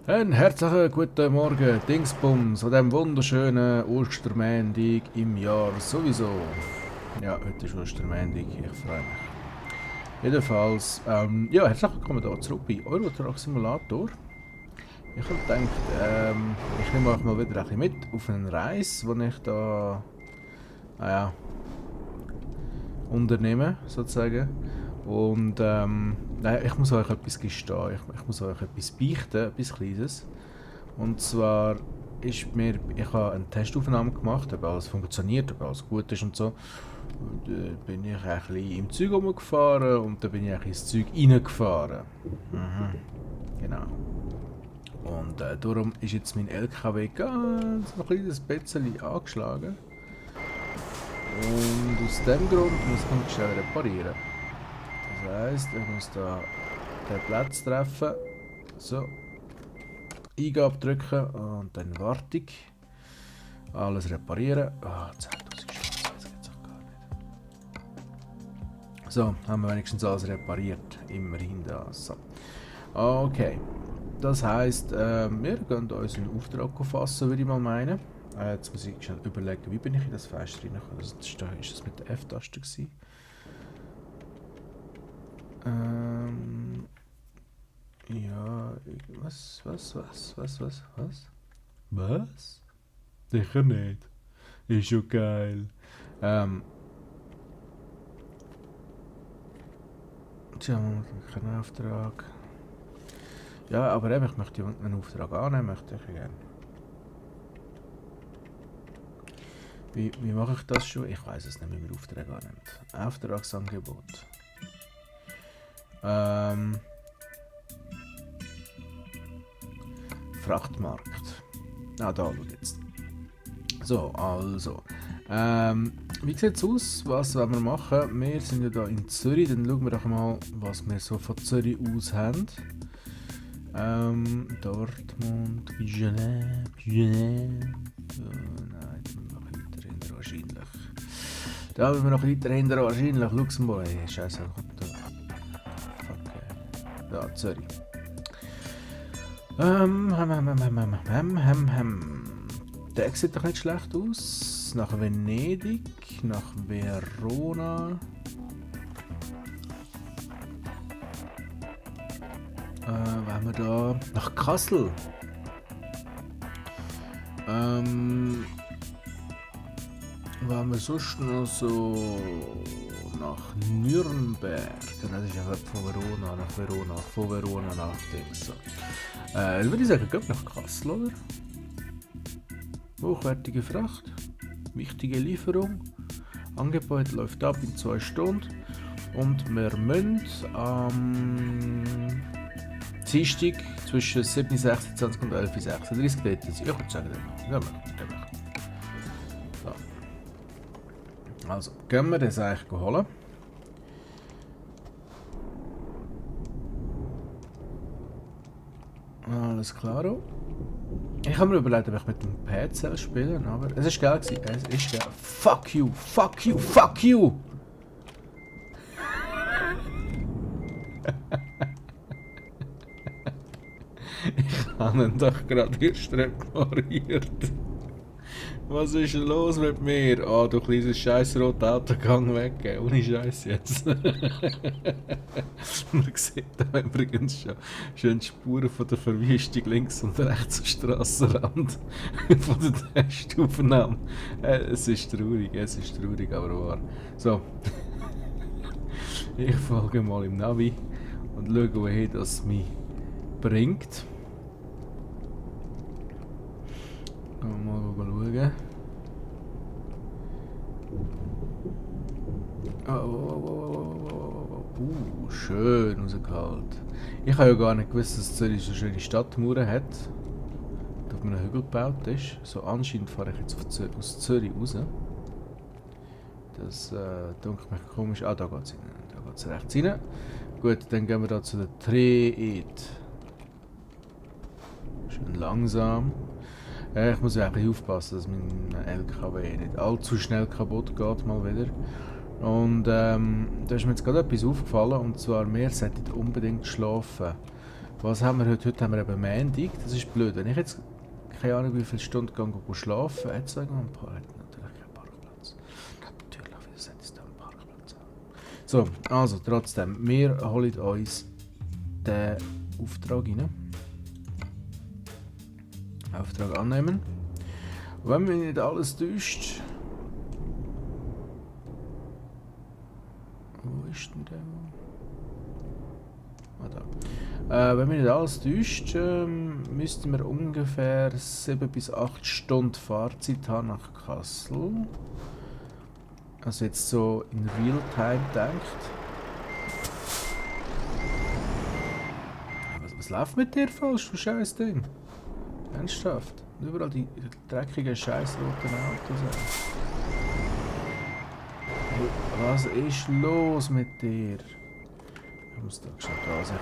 Einen herzlichen guten Morgen, Dingsbums, an diesem wunderschönen Ostermäntig im Jahr sowieso. Ja, heute ist Ostermäntig, ich freue mich. Jedenfalls, ja, herzlich willkommen hier zurück bei Euro Truck Simulator. Ich habe gedacht, ich nehme euch mal wieder ein bisschen mit auf eine Reise, die ich da, naja, unternehme, sozusagen. Und, naja, ich muss euch etwas gestehen, ich muss euch etwas beichten, etwas Kleines. Und zwar ich habe eine Testaufnahme gemacht, ob alles funktioniert, ob alles gut ist und so. Und, bin ich ein bisschen im Zeug rumgefahren und dann bin ich ins Zeug reingefahren. Genau. Und darum ist jetzt mein LKW ganz ein kleines bisschen angeschlagen. Und aus dem Grund muss ich schnell reparieren. Das heisst, ich muss da den Platz treffen. So. Eingabe drücken und dann Wartung. Alles reparieren. Ah, 10.000 Stutz, das geht's auch gar nicht. So, haben wir wenigstens alles repariert. Immerhin das. So. Okay. Das heisst, wir gehen uns einen Auftrag fassen, würde ich mal meinen. Jetzt muss ich schnell überlegen, wie bin ich in das Fenster reingekommen. Ist das mit der F-Taste gewesen? Ja, was? Was? Sicher nicht. Ist schon geil. Tja, kein Auftrag. Ja, aber eben, ich möchte einen Auftrag annehmen, möchte ich gerne. Wie mache ich das schon? Ich weiß es nicht, wie man Aufträge annimmt. Auftragsangebot. Frachtmarkt. Ah, da, schau jetzt. So, also. Wie sieht es aus? Was wollen wir machen? Wir sind ja da in Zürich, dann schauen wir doch mal, was wir so von Zürich aus haben. Dortmund, Genève. Nein, da müssen wir noch weiter hinter wahrscheinlich. Da müssen wir noch weiter hinter wahrscheinlich. Luxemburg, hey, scheiße, kommt da. Fuck, da, Zürich. Der sieht doch nicht schlecht aus. Nach Venedig, nach Verona. Was haben wir da? Nach Kassel. Was haben wir sonst noch so? Nach Nürnberg. Das ist ja von Verona nach Verona. Von Verona nach Dings. So. Dann würde ich sagen, geht nach Kassel, oder? Hochwertige Fracht. Wichtige Lieferung. Angebot läuft ab in 2 Stunden. Und wir müssen am Dienstag zwischen 7.26 und 11.36 dort sein. Ich würde sagen, dann machen wir. So. Also, gehen wir das eigentlich holen. Alles klar. Ich habe mir überlegt, ob ich mit dem Pad spielen, aber es ist geil gewesen. Es ist geil. Fuck you, fuck you, fuck you! Ich habe ihn doch gerade erst repariert. Was ist los mit mir? Oh, du kleines scheiß rotes Auto, gang weg, ohne Scheiß jetzt. Man sieht da übrigens schon Spuren von der Verwüstung links und rechts am Strassenrand von der Testaufnahme. Es ist traurig, aber wahr. So. Ich folge mal im Navi und schaue, wohin das mich bringt. Mal schauen. Schön rausgeholt. Ich habe ja gar nicht gewusst, dass Zürich so schöne Stadtmauern hat. Da auf einem Hügel gebaut ist. So anscheinend fahre ich jetzt aus Zürich raus. Das dunkelt mich komisch. Ah, da geht es rein. Da geht es rechts rein. Gut, dann gehen wir da zu der Treet. Schön langsam. Ich muss ja ein bisschen aufpassen, dass mein LKW nicht allzu schnell kaputt geht, mal wieder. Und da ist mir jetzt gerade etwas aufgefallen, und zwar, wir sollten unbedingt schlafen. Was haben wir heute? Heute haben wir eben Montag. Das ist blöd. Wenn ich jetzt keine Ahnung wie viele Stunden gehe schlafen, hat es irgendwo ein paar. Hat natürlich keinen Parkplatz. Natürlich, wieso sollte es da einen Parkplatz haben? So, also trotzdem, wir holen uns den Auftrag rein. Auftrag annehmen. Und wenn mich nicht alles täuscht. Wo ist denn der? Ah, da. Wenn mich nicht alles täuscht, müssten wir ungefähr 7 bis 8 Stunden Fahrzeit haben nach Kassel. Also jetzt so in Realtime denkt. Was läuft mit dir falsch, du scheiß Ding? Ernsthaft? Überall die dreckigen scheiß roten Autos. Was ist los mit dir? Ich muss da schon da sein,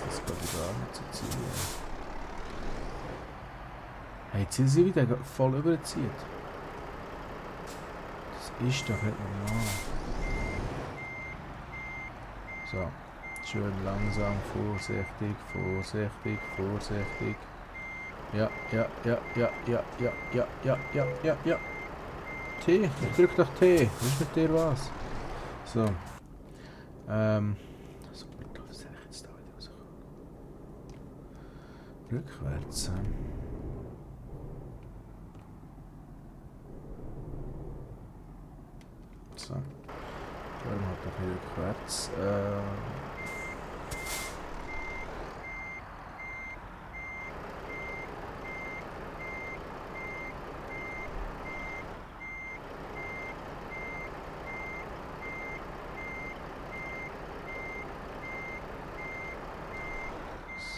das geht gar nicht so ziehen. Hey, jetzt sind sie wieder voll überzieht. Das ist doch nicht normal. So, schön langsam, vorsichtig, vorsichtig, vorsichtig. Ja. T, ich drück doch T. Was ist mit dir was? So. Super, was soll ich jetzt da wieder rauskommen? Rückwärts. So. Fahren wir halt ein bisschen rückwärts.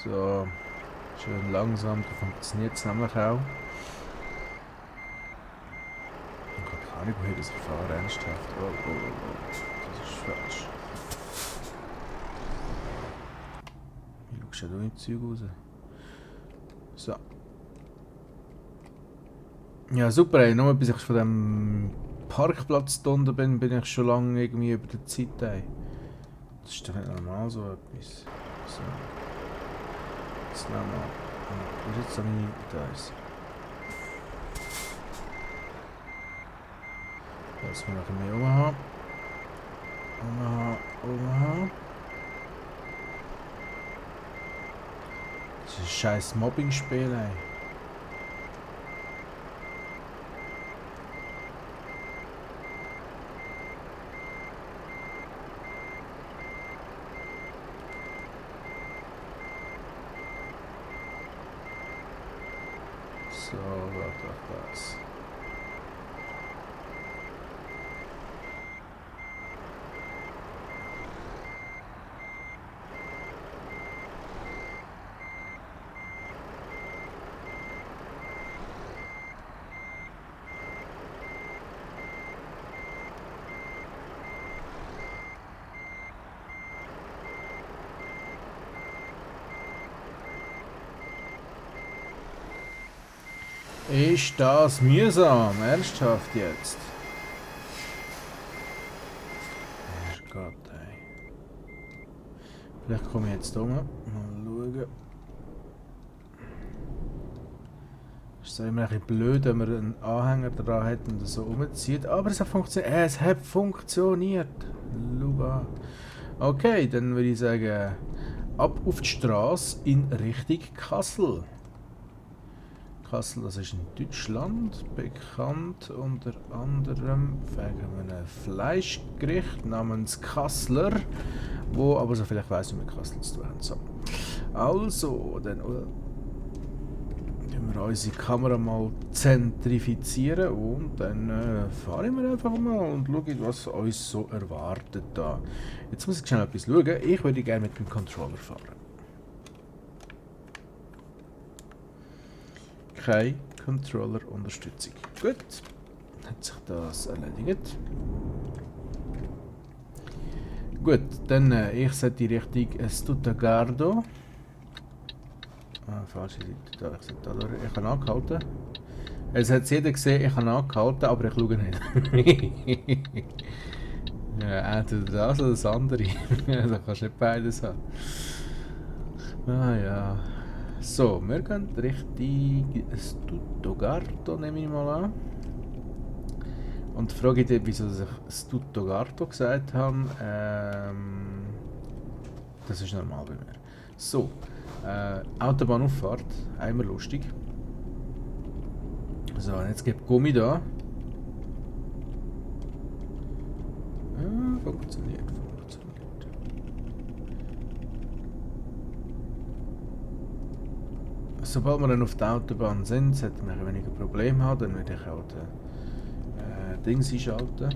So, schön langsam, da funktioniert es nämlich auch. Ich habe keine Ahnung, woher das ich fahre, ernsthaft. Oh, das ist falsch. Wie schaust du da in Zeug raus? So. Ja, super, ey. Nur bis ich von dem Parkplatz da unten bin ich schon lange irgendwie über der Zeit, ey. Das ist doch nicht normal, so etwas. So. Jetzt nehmen wir. Wo ist jetzt meine. Da ist. Lass mal noch ein bisschen umhaben. Umhaben. Das ist ein scheiß Mobbing-Spiel, ey. So, warte auf das. Ist das mühsam? Ernsthaft jetzt? Herrgott, ey. Vielleicht komme ich jetzt um. Mal schauen. Ist zwar immer ein bisschen blöd, wenn man einen Anhänger dran hat und so umzieht. Aber es hat funktioniert. Es hat funktioniert. Luba. Okay, dann würde ich sagen, ab auf die Straße in Richtung Kassel. Kassel, das ist in Deutschland bekannt unter anderem wegen einem Fleischgericht namens Kassler, wo aber so vielleicht weiss, wie wir Kassel zu tun haben. So. Also, dann wir unsere Kamera mal zentrifizieren und dann fahren wir einfach mal und schauen, was uns so erwartet da. Jetzt muss ich schnell etwas schauen. Ich würde gerne mit dem Controller fahren. Keine Controller-Unterstützung. Gut, hat sich das erledigt. Gut, dann ich setze die Richtung Stutgardo. Falsche Seite, da, ich sollte da durch. Ich habe angehalten. Es hat jeder gesehen, ich habe angehalten, aber ich schaue nicht. Ja, entweder das oder das andere. Da kannst du nicht beides haben. Ah ja. So, wir gehen Richtung Stuttogarto, nehme ich mal an. Und die Frage ist, wieso ich Stuttogarto gesagt habe. Das ist normal bei mir. So, Autobahnauffahrt, einmal lustig. So, und jetzt gibt Gummi da. Funktioniert. Sobald wir dann auf der Autobahn sind, sollten wir weniger Probleme haben. Dann werde ich auch den Dings einschalten.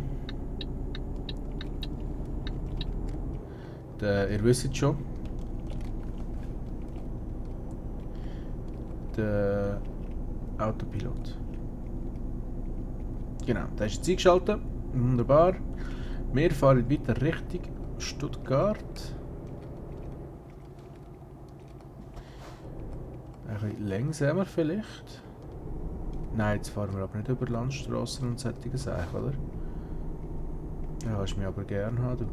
Ihr wisst schon. Der Autopilot. Genau, der ist jetzt eingeschaltet. Wunderbar. Wir fahren weiter Richtung Stuttgart. Ein bisschen langsamer vielleicht. Nein, jetzt fahren wir aber nicht über Landstraßen und solche Sachen, oder? Ja, hast du mich aber gern haben, du.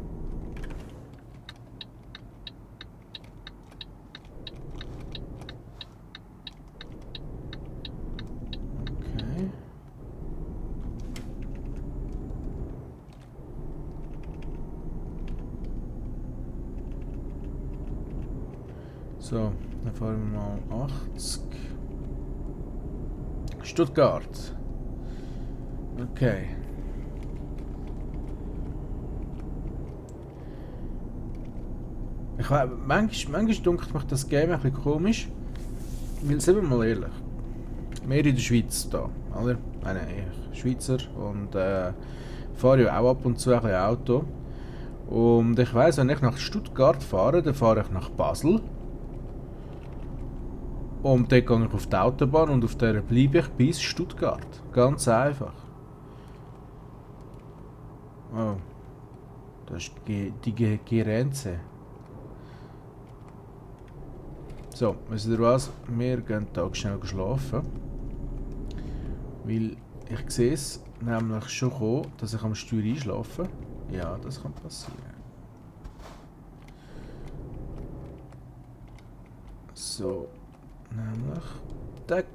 Okay. So, dann fahren wir mal 80. Stuttgart. Okay. Manchmal dunkelt mich das Game ein bisschen komisch. Weil, sind wir mal ehrlich, wir in der Schweiz da, oder? Ich Schweizer und fahre ja auch ab und zu ein bisschen Auto. Und ich weiss, wenn ich nach Stuttgart fahre, dann fahre ich nach Basel. Und dort gehe ich auf die Autobahn und auf der bleibe ich bis Stuttgart. Ganz einfach. Oh. Das ist die Grenze. So, wisst ihr was? Wir gehen da schnell schlafen. Weil ich sehe es nämlich schon kommen, dass ich am Steuer einschlafe. Ja, das kann passieren. So, nämlich. Tack.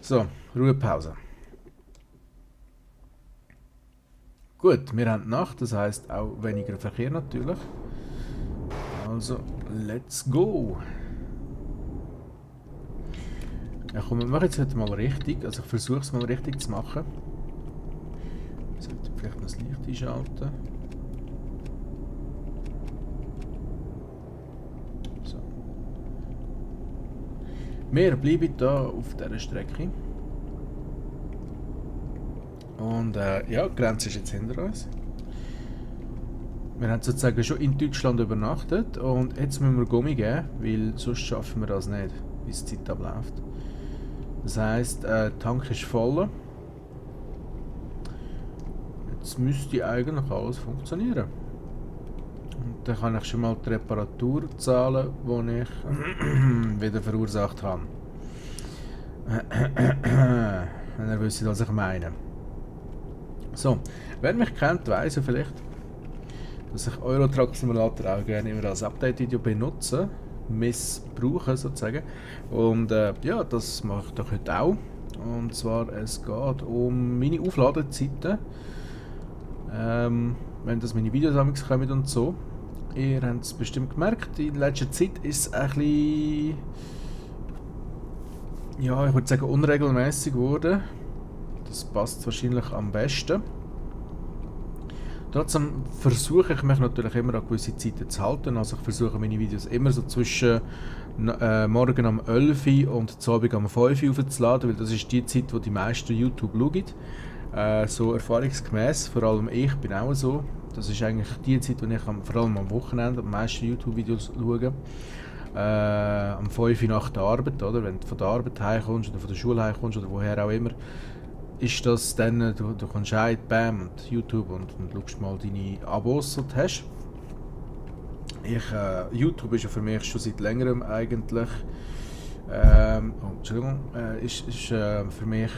So, Ruhepause. Gut, wir haben Nacht, das heisst auch weniger Verkehr natürlich. Also, let's go! Ja komm, wir machen jetzt heute mal richtig, also ich versuche es mal richtig zu machen. Ich sollte vielleicht noch das Licht einschalten. So. Wir bleiben hier auf dieser Strecke. Und ja, die Grenze ist jetzt hinter uns. Wir haben sozusagen schon in Deutschland übernachtet und jetzt müssen wir Gummi geben, weil sonst schaffen wir das nicht, bis die Zeit abläuft. Das heisst, der Tank ist voll. Jetzt müsste eigentlich alles funktionieren. Und dann kann ich schon mal die Reparatur zahlen, die ich wieder verursacht habe. Wenn ihr wisst, was ich meine. So, wer mich kennt, weiss ja vielleicht, dass ich Euro Truck Simulator auch gerne immer als Update-Video benutze, missbrauche sozusagen. Und ja, das mache ich doch heute auch. Und zwar, es geht um meine Aufladezeiten. Wenn das meine Videos kommen und so. Ihr habt es bestimmt gemerkt, in letzter Zeit ist es ein bisschen, ja, ich würde sagen unregelmäßig geworden. Das passt wahrscheinlich am besten. Trotzdem versuche ich mich natürlich immer an gewisse Zeiten zu halten. Also ich versuche meine Videos immer so zwischen morgen um 11 Uhr und zu Abend um 5 Uhr aufzuladen, weil das ist die Zeit, wo die meisten YouTube schauen. So erfahrungsgemäß, vor allem ich bin auch so. Das ist eigentlich die Zeit, wo ich vor allem am Wochenende am meisten YouTube-Videos schaue. Am 5 Uhr nach der Arbeit, oder? Wenn du von der Arbeit heimkommst oder von der Schule heimkommst oder woher auch immer, ist das dann, du kommst rein, bam, und YouTube und schaust mal deine Abos, die du hast. YouTube ist ja für mich schon seit längerem eigentlich, ist für mich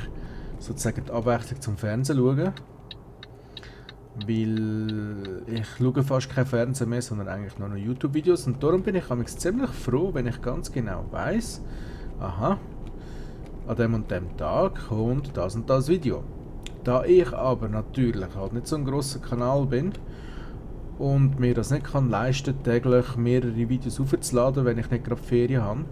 sozusagen die Abwechslung zum Fernsehen schauen. weil ich schaue fast kein Fernsehen mehr, sondern eigentlich nur noch YouTube-Videos und darum bin ich manchmal ziemlich froh, wenn ich ganz genau weiß, aha, an dem und dem Tag kommt das und das Video. Da ich aber natürlich halt nicht so ein grosser Kanal bin und mir das nicht kann leisten, täglich mehrere Videos aufzuladen, wenn ich nicht gerade Ferien habe,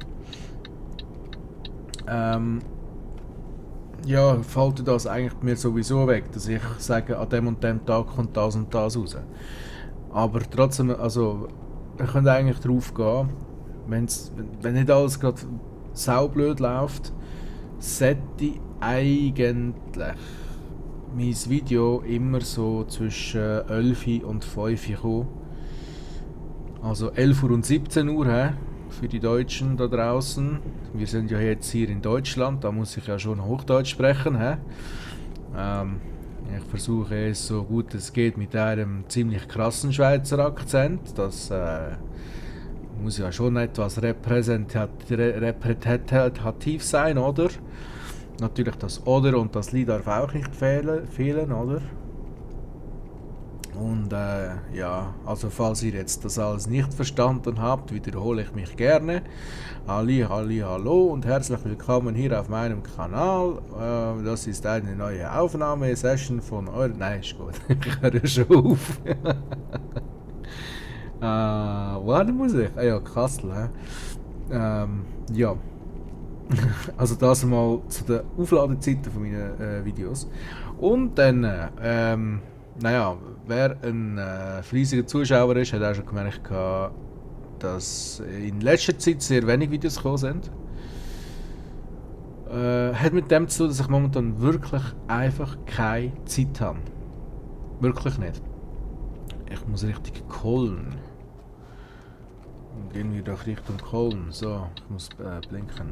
ja, fällt das eigentlich mir sowieso weg, dass ich sage, an dem und dem Tag kommt das und das raus. Aber trotzdem, also, wir können eigentlich drauf gehen, wenn nicht alles gerade saublöd läuft, sollte eigentlich mein Video immer so zwischen 11 und 5 Uhr kommen. Also 11 Uhr und 17 Uhr, für die Deutschen da draußen. Wir sind ja jetzt hier in Deutschland, da muss ich ja schon Hochdeutsch sprechen. Ich versuche es so gut es geht mit einem ziemlich krassen Schweizer Akzent. Das muss ja schon etwas repräsentativ sein, oder? Natürlich das Oder und das Lied darf auch nicht fehlen, oder? Und ja, also falls ihr jetzt das alles nicht verstanden habt, wiederhole ich mich gerne. Hallo und herzlich willkommen hier auf meinem Kanal. Das ist eine neue Aufnahmesession von eurem... Nein, ist gut, ich höre schon auf. Wo hat die Musik? Ah ja, Kassel, ja. Also das mal zu den Aufladezeiten von meinen Videos. Und dann, naja, wer ein fleissiger Zuschauer ist, hat auch schon gemerkt, dass in letzter Zeit sehr wenig Videos gekommen sind. Hat mit dem zu tun, dass ich momentan wirklich einfach keine Zeit habe. Wirklich nicht. Ich muss richtig Köln. Gehen wir doch Richtung Köln. So, ich muss blinken.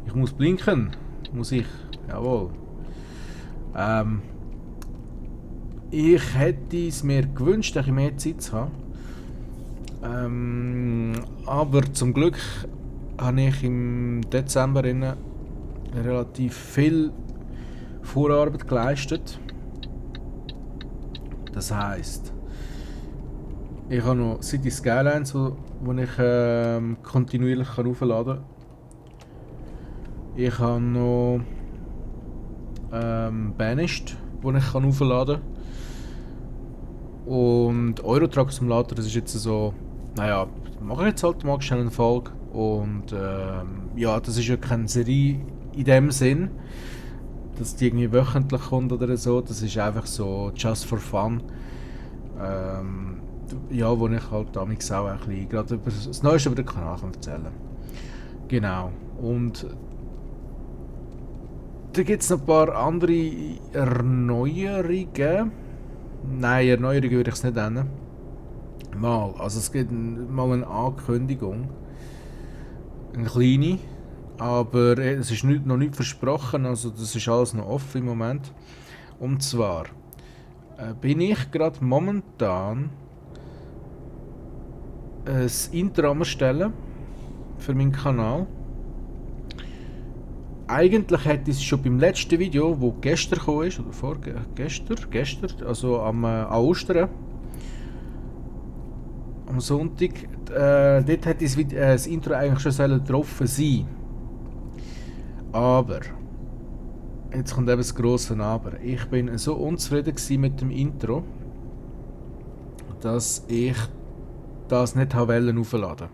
Ich muss blinken. Muss ich. Jawohl. Ich hätte es mir gewünscht, dass ich mehr Zeit zu haben. Aber zum Glück habe ich im Dezember relativ viel Vorarbeit geleistet. Das heisst, ich habe noch City Skylines, wo ich kontinuierlich aufladen kann. Ich habe noch Banished, wo ich aufladen kann. Und Euro Truck Simulator, das ist jetzt so, naja, mache ich jetzt halt mal schnell eine Folge. Und ja, das ist ja keine Serie in dem Sinn, dass die irgendwie wöchentlich kommt oder so. Das ist einfach so just for fun. Ja, wo ich halt damals auch ein bisschen gerade über das Neueste über den Kanal erzählen kann. Genau. Und da gibt es noch ein paar andere Erneuerungen. Nein, Erneuerungen würde ich es nicht nennen. Also es gibt mal eine Ankündigung. Eine kleine. Aber es ist noch nicht versprochen, also das ist alles noch offen im Moment. Und zwar bin ich gerade momentan ein Intro am Erstellen für meinen Kanal. Eigentlich hätte ich es schon beim letzten Video, wo gestern gekommen ist, oder gestern, also an Ostern, am Sonntag, dort hätte das Intro eigentlich schon drauf sein. Aber, jetzt kommt eben das grosse Aber. Ich bin so unzufrieden mit dem Intro, dass ich das nicht aufladen wollte.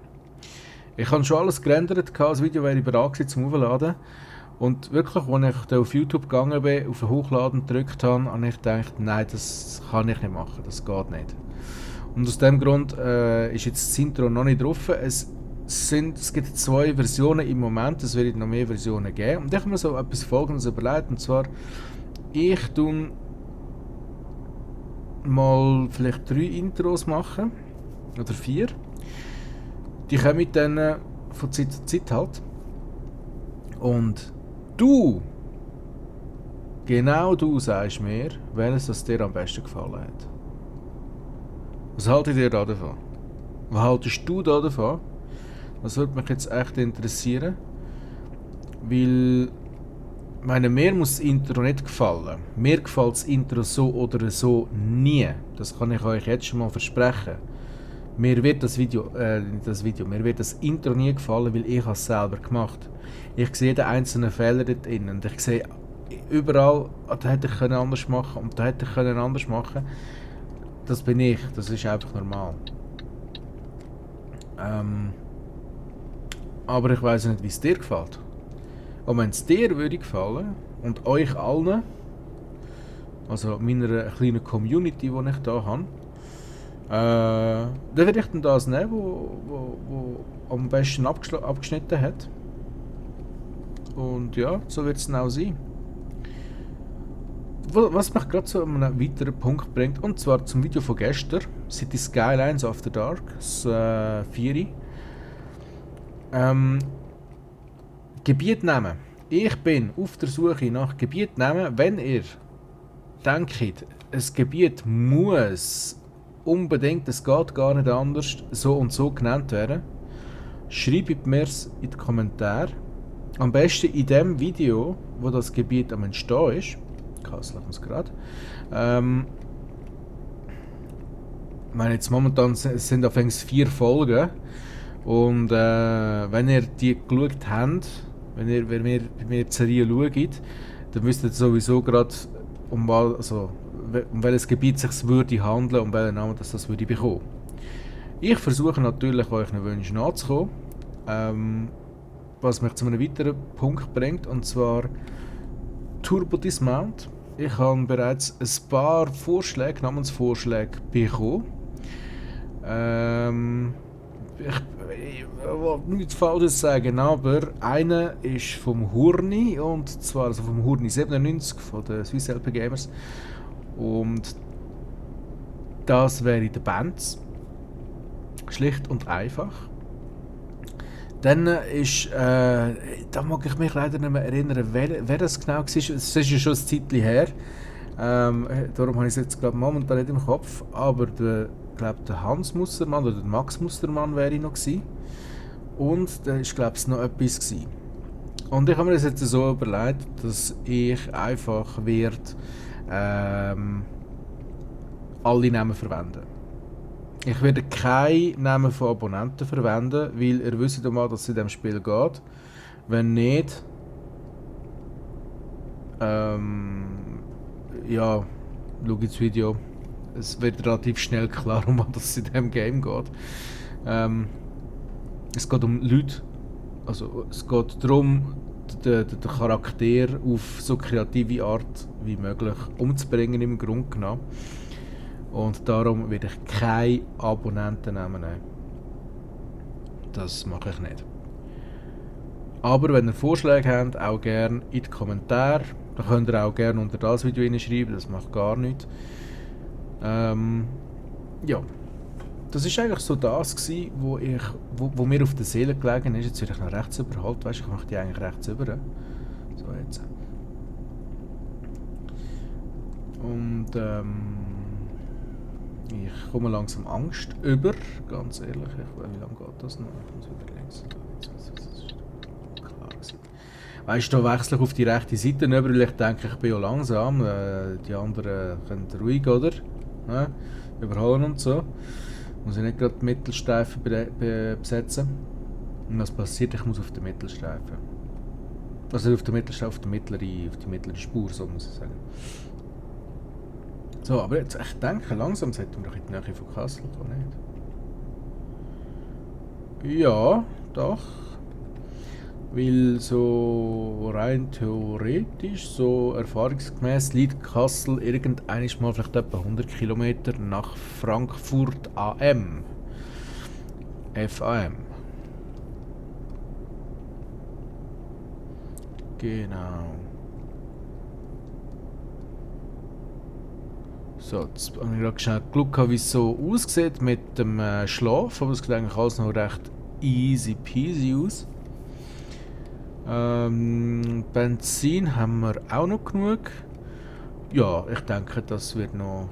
Ich habe schon alles gerendert, das Video wäre bereit gewesen zum Aufladen. Und wirklich, als ich da auf YouTube gegangen bin, auf den Hochladen gedrückt habe, habe ich gedacht, nein, das kann ich nicht machen, das geht nicht. Und aus dem Grund ist jetzt das Intro noch nicht drauf. Es gibt 2 Versionen im Moment, es wird noch mehr Versionen geben. Und ich habe mir so etwas Folgendes überlegt, und zwar, ich tue mal vielleicht 3 Intros machen, oder 4. Die kommen dann von Zeit zu Zeit halt. Und genau du sagst mir, welches das dir am besten gefallen hat. Was haltet ihr da davon? Was haltest du da davon? Das würde mich jetzt echt interessieren. Weil meine, mir muss das Intro nicht gefallen. Mir gefällt das Intro so oder so nie. Das kann ich euch jetzt schon mal versprechen. Mir wird mir wird das Intro nie gefallen, weil ich es selber gemacht habe. Ich sehe den einzelnen Fehler dort drin und ich sehe überall, da hätte ich anders machen können und da hätte ich anders machen. Das bin ich, das ist einfach normal. Aber ich weiß nicht, wie es dir gefällt. Und wenn es dir würde gefallen und euch allen, also meiner kleinen Community, die ich hier habe, dann werde ich dann das nehmen, wo am besten abgeschnitten hat. Und ja, so wird es dann auch sein. Was mich gerade zu einem weiteren Punkt bringt, und zwar zum Video von gestern, City Skylines After Dark, das 4. Gebiet nehmen. Ich bin auf der Suche nach Gebiet nehmen. Wenn ihr denkt, ein Gebiet muss unbedingt, es geht gar nicht anders, so und so genannt werden, schreibt mir es in die Kommentare. Am besten in dem Video, wo das Gebiet am Entstehen ist. Kassel muss gerade. Ich meine, jetzt momentan sind auf 4 Folgen. Und wenn ihr die geschaut habt, wenn ihr bei mir die Serie schaut, dann wisst ihr sowieso gerade, um welches Gebiet es sich würde handeln und welchen Namen das würde bekommen. Ich versuche natürlich, euch einen Wunsch nachzukommen, was mich zu einem weiteren Punkt bringt, und zwar Turbo Dismount. Ich habe bereits ein paar Namensvorschläge bekommen. Ich will nichts Falsches sagen, aber einer ist vom Hurni, und zwar also vom Hurni 97 von den Swiss LP Gamers. Und das wäre der Benz. Schlicht und einfach. Dann ist, da mag ich mich leider nicht mehr erinnern, wer das genau war. Es ist ja schon ein Zeitchen her. Darum habe ich es jetzt momentan nicht im Kopf. Aber der Hans Mustermann oder der Max Mustermann wäre noch gewesen. Und da ist, glaube ich, noch etwas gewesen. Und ich habe mir das jetzt so überlegt, dass ich einfach alle Namen verwenden. Ich werde keine Namen von Abonnenten verwenden, weil ihr wisst mal, dass es in diesem Spiel geht. Wenn nicht, ja, schau das Video. Es wird relativ schnell klar, um was es in diesem Game geht. Es geht um Leute, also es geht darum, den Charakter auf so kreative Art wie möglich umzubringen im Grunde genommen. Und darum werde ich keine Abonnentennamen nehmen. Das mache ich nicht. Aber wenn ihr Vorschläge habt, auch gerne in die Kommentare. Da könnt ihr auch gerne unter das Video hineinschreiben, das macht gar nichts. Ja. Das war eigentlich so das gewesen, wo mir auf der Seele gelegen ist. Jetzt werde ich noch rechts überholt, weißt du, ich mache die eigentlich rechts über. So jetzt. Und ich komme langsam Angst über, ganz ehrlich. Wie lange geht das noch? Ich muss wieder links. Das ist klar gewesen. Weißt du, da wechsle ich auf die rechte Seite rüber, weil ich denke, ich bin ja langsam. Die anderen können ruhig, oder? Ja, überholen und so. Muss ich nicht gerade die Mittelstreifen besetzen. Und was passiert? Ich muss auf den Mittelstreifen. Also auf die mittlere Spur, so muss ich sagen. So, aber jetzt, ich denke, langsam sollten wir doch in die Nähe von Kassel kommen, nicht? Ja, doch. Weil so rein theoretisch, so erfahrungsgemäß liegt Kassel irgendwann mal vielleicht etwa 100 Kilometer nach Frankfurt AM. FAM. Genau. So, jetzt habe ich gerade schnell geschaut, wie es so aussieht mit dem Schlaf, aber es sieht eigentlich alles noch recht easy peasy aus. Benzin haben wir auch noch genug. Ja, ich denke, das wird eine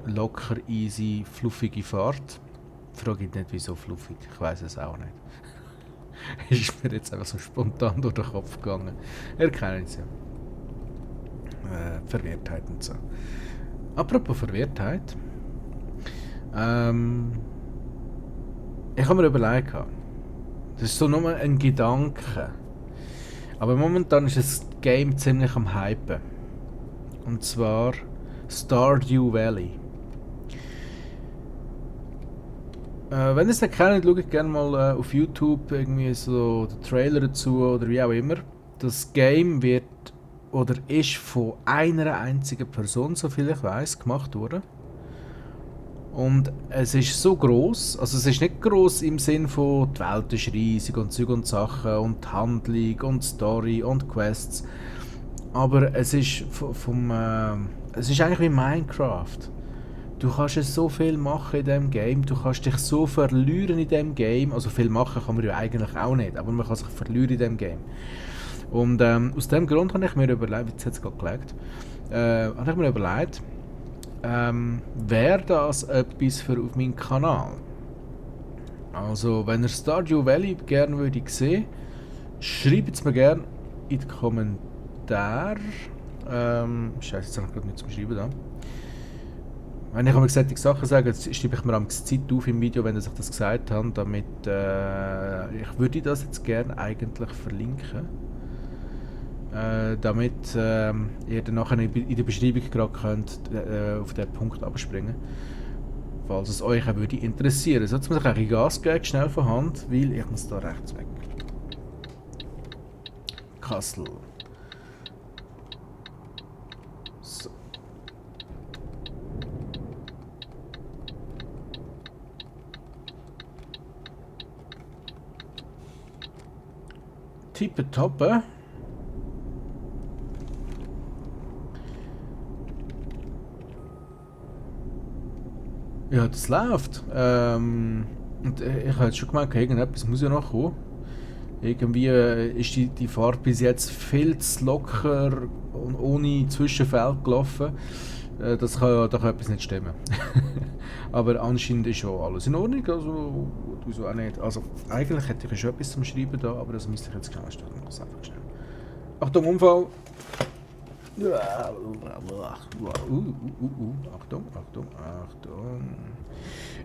locker easy, fluffige Fahrt. Ich frage nicht, wieso fluffig, ich weiß es auch nicht. ist mir jetzt einfach so spontan durch den Kopf gegangen. Ihr kennt es ja. Verwirrtheit und so. Apropos Verwirrtheit. Ich habe mir überlegt, das ist so nur ein Gedanke. Aber momentan ist das Game ziemlich am Hypen. Und zwar Stardew Valley. Wenn ihr es nicht kennt, schaut gerne mal auf YouTube irgendwie so den Trailer dazu oder wie auch immer. Das Game wird oder ist von einer einzigen Person, soviel ich weiß, gemacht worden. Und es ist so gross, also es ist nicht gross im Sinn von die Welt ist riesig und Zeug und Sachen und die Handlung und Story und Quests. Aber es ist es ist eigentlich wie Minecraft. Du kannst so viel machen in diesem Game, du kannst dich so verlieren in diesem Game. Also viel machen kann man ja eigentlich auch nicht, aber man kann sich verlieren in diesem Game. Und aus dem Grund habe ich mir überlegt, jetzt hat es gerade gelegt, habe ich mir überlegt, wäre das etwas für auf meinen Kanal? Also, wenn ihr Stardew Valley gerne würdet sehen, schreibt es mir gerne in die Kommentare. Scheiße, jetzt habe ich gerade nicht zum Schreiben da. Wenn ich aber solche Sachen sage, schreibe ich mir am Zeit auf im Video, wenn ihr sich das gesagt habt, damit ich würde das jetzt gerne eigentlich verlinken. Damit ihr dann nachher in der Beschreibung gerade könnt auf den Punkt abspringen, falls es euch auch würde interessieren. So, jetzt muss ich ein Gas geben, schnell von Hand, weil ich muss da rechts weg. Kassel. So. Tippetoppe. Ja, das läuft. Und ich habe jetzt schon gemerkt, irgendetwas muss ja noch kommen. Irgendwie ist die Fahrt bis jetzt viel zu locker und ohne Zwischenfeld gelaufen. Da kann etwas nicht stimmen. Aber anscheinend ist schon alles in Ordnung, also wieso auch nicht. Also eigentlich hätte ich schon etwas zum Schreiben da, aber das müsste ich jetzt schnell starten. Ich muss einfach schnell. Achtung, Unfall! Achtung, Achtung, Achtung.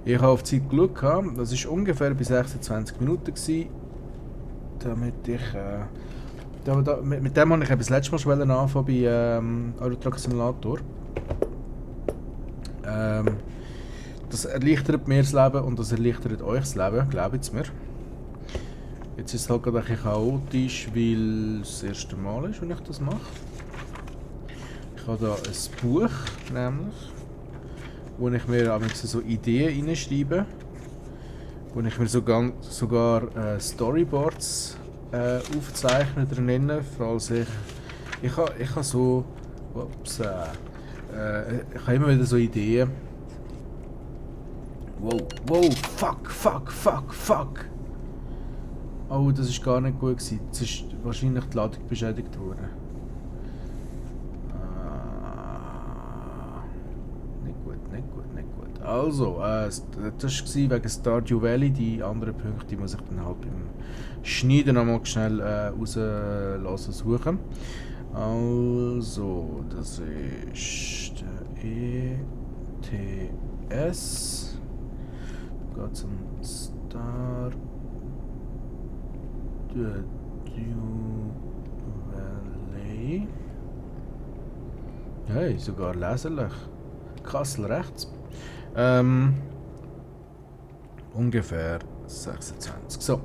Ich habe auf die Zeit geschaut, das war ungefähr bei 26 Minuten gewesen, damit ich... mit dem habe ich das letzte Mal schon anfangen bei Euro Truck Simulator. Das erleichtert mir das Leben und das erleichtert euch das Leben, glaubt mir. Jetzt ist es halt gerade ein bisschen chaotisch, weil es das erste Mal ist, wenn ich das mache. Ich habe da ein Buch, nämlich, wo ich mir so Ideen reinschreibe, wo ich mir sogar Storyboards aufzeichne drinnen, falls ich habe so, ups, ich habe immer wieder so Ideen. Wow, fuck. Oh, das ist gar nicht gut gewesen. Jetzt ist wahrscheinlich die Ladung beschädigt worden. Nicht gut. Also, das war wegen Stardew Valley. Die anderen Punkte muss ich dann halt beim Schneiden nochmal schnell rauslassen suchen. Also, das ist der ETS. Da geht es um Stardew Valley. Hey, sogar leserlich. Kassel rechts. Ungefähr 26. So.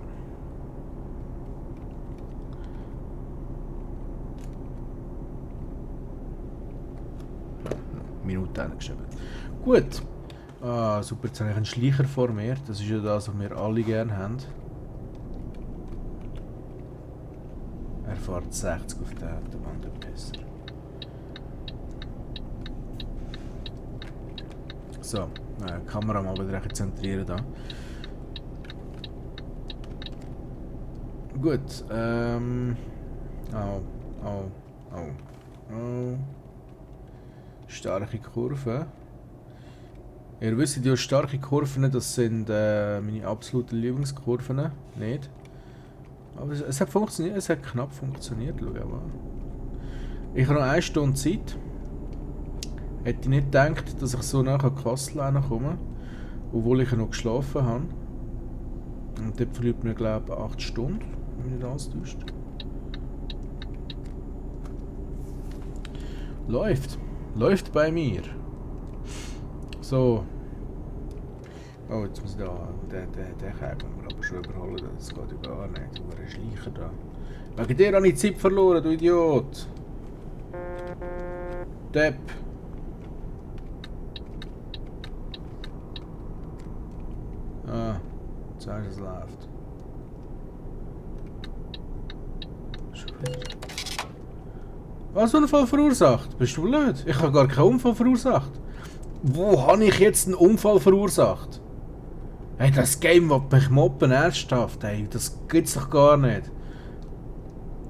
Minute geschrieben. Gut. Super, jetzt habe ich einen Schleicher vor mir. Das ist ja das, was wir alle gerne haben. Er fährt 60 auf der Autobahn besser. So, Kamera mal wieder zentrieren da. Gut, starke Kurven. Ihr wisst ja, starke Kurven, das sind meine absoluten Lieblingskurven, nicht? Aber es hat funktioniert, es hat knapp funktioniert, schau mal. Ich habe noch 1 Stunde Zeit. Hätte ich nicht gedacht, dass ich so nach Kassel komme, obwohl ich ja noch geschlafen habe. Und dort verliert mir, glaube ich, 8 Stunden, wenn mich nicht alles täuscht. Läuft. Läuft bei mir. So. Oh, jetzt muss ich da. Den kann wir aber schon überholen. Das geht ja gar nicht. Du bist ein Schleicher da. Wegen dir habe ich Zeit verloren, du Idiot. Depp. Ah, jetzt weißt du, es läuft. Schon wieder. Was, Unfall verursacht? Bist du blöd? Ich habe gar keinen Unfall verursacht. Wo habe ich jetzt einen Unfall verursacht? Hey, das Game will mich mobben, ernsthaft. Hey, das gibt's doch gar nicht.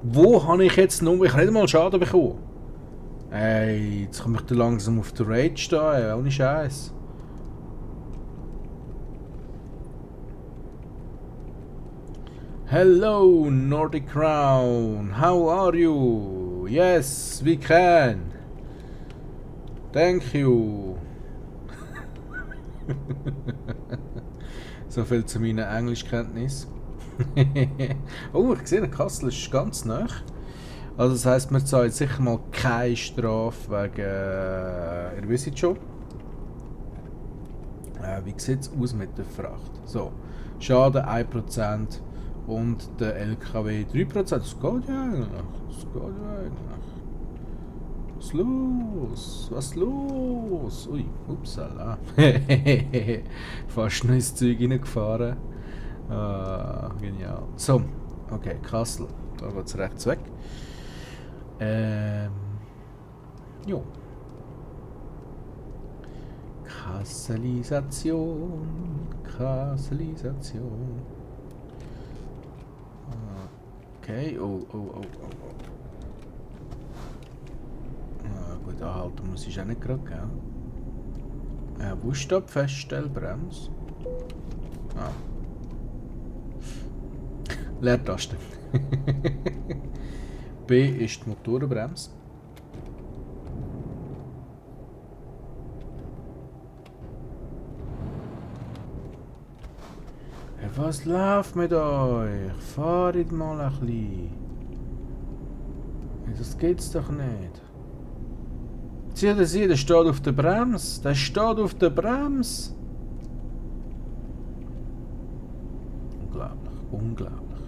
Wo habe ich jetzt einen Unfall? Ich habe nicht mal Schaden bekommen. Hey, jetzt komme ich da langsam auf der Rage da, ey, ohne Scheiß. Hello, Nordic Crown. How are you? Yes, we can. Thank you. So viel zu meinen Englischkenntnissen. Oh, ich sehe, Kassel ist ganz nah. Also das heisst, wir zahlen sicher mal keine Strafe wegen... ihr wisst schon. Wie sieht es aus mit der Fracht? So, Schaden 1% und der LKW 3%. Das geht ja eigentlich. Das geht ja eigentlich. Was ist los? Was ist los? Ui, upsala. Fast noch ins Zeug reingefahren. Genial. So, okay, Kassel. Da geht es rechts weg. Jo. Kasselisation. Kasselisation. Okay, oh. Gut, anhalten muss ich auch nicht gerade, gell? Wo ist die Feststellbremse? Ah. Leertaste. B ist die Motorenbremse. Hey, was läuft mit euch? Fahrt mal ein bisschen. Hey, das geht's doch nicht. Seht ihr, der steht auf der Bremse. Der steht auf der Bremse. Unglaublich, unglaublich.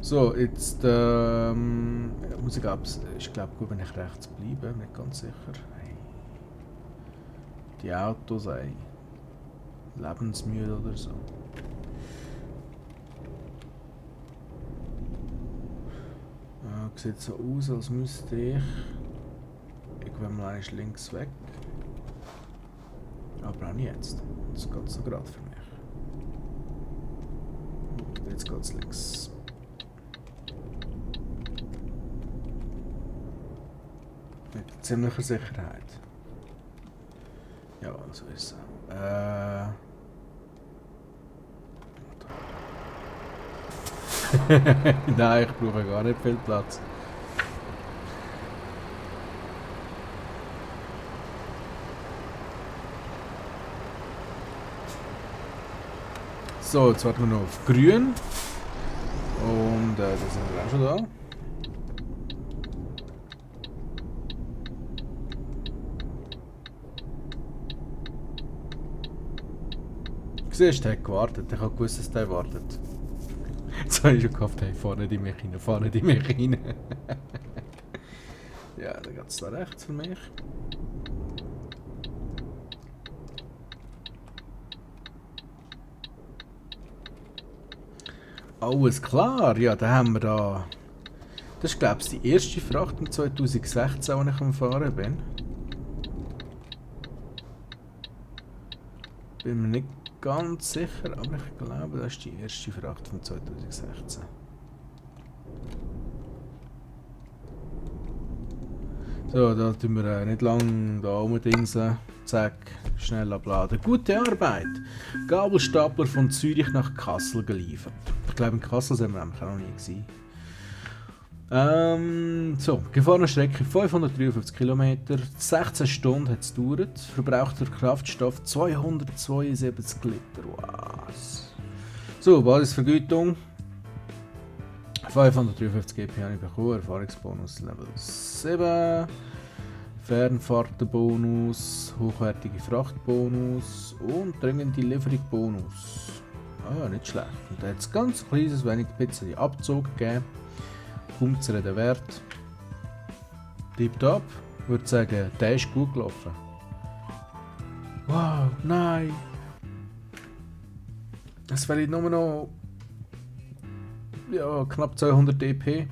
So, jetzt muss ich ich glaube gut, wenn ich rechts bleibe, nicht ganz sicher. Hey. Die Autos, ey. Lebensmüde oder so. Sieht so aus, als müsste ich mal links weg. Aber auch nicht jetzt. Das geht so gerade für mich. Jetzt geht es links. Mit ziemlicher Sicherheit. Ja, so ist es. Nein, ich brauche gar nicht viel Platz. So, jetzt warten wir noch auf grün. Und da sind wir auch schon da. Siehst du, der hat gewartet. Ich habe gewusst, dass der wartet. Jetzt habe ich schon gehofft, hey, fahr nicht in mich rein, fahr nicht in mich rein. Ja, dann geht es da rechts für mich. Alles klar, ja, da haben wir da. Das ist, glaube ich, die erste Fracht im 2016, als ich am Fahren bin. Bin mir nicht ganz sicher, aber ich glaube, das ist die erste Fracht von 2016. So, da tun wir nicht lange da rumdingsen. zack, schnell abladen. Gute Arbeit! Gabelstapler von Zürich nach Kassel geliefert. Ich glaube, in Kassel sind wir nämlich auch noch nie gewesen. So, gefahrene Strecke 553 km, 16 Stunden hat es gedauert, verbrauchter Kraftstoff 272 Liter, was? So, Basisvergütung 553 GP habe ich bekommen, Erfahrungsbonus Level 7, Fernfahrtenbonus, hochwertige Frachtbonus und dringende Lieferung-Bonus. Ah, nicht schlecht. Und da hat es ganz kleines wenig bisschen Abzug gegeben. Kaum zu reden Wert. Tipptopp. Ich würde sagen, der ist gut gelaufen. Wow, nein! Es wäre nur noch ja, knapp 200 dp.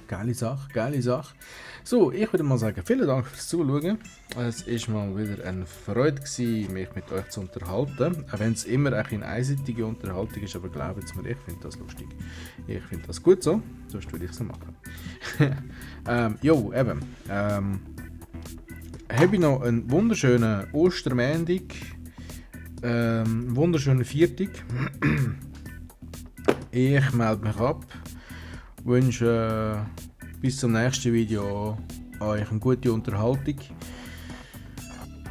Geile Sache, geile Sache. So, ich würde mal sagen, vielen Dank fürs Zuschauen. Es war mal wieder eine Freude gewesen, mich mit euch zu unterhalten. Auch wenn es immer eine einseitige Unterhaltung ist, aber glaubt mir, ich finde das lustig. Ich finde das gut so, sonst würde ich es so machen. Jo, eben. Habe ich noch einen wunderschönen Ostermontag, wunderschönen Viertag. Ich melde mich ab, wünsche bis zum nächsten Video euch eine gute Unterhaltung.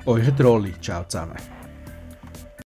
Euer Trolli, ciao zusammen.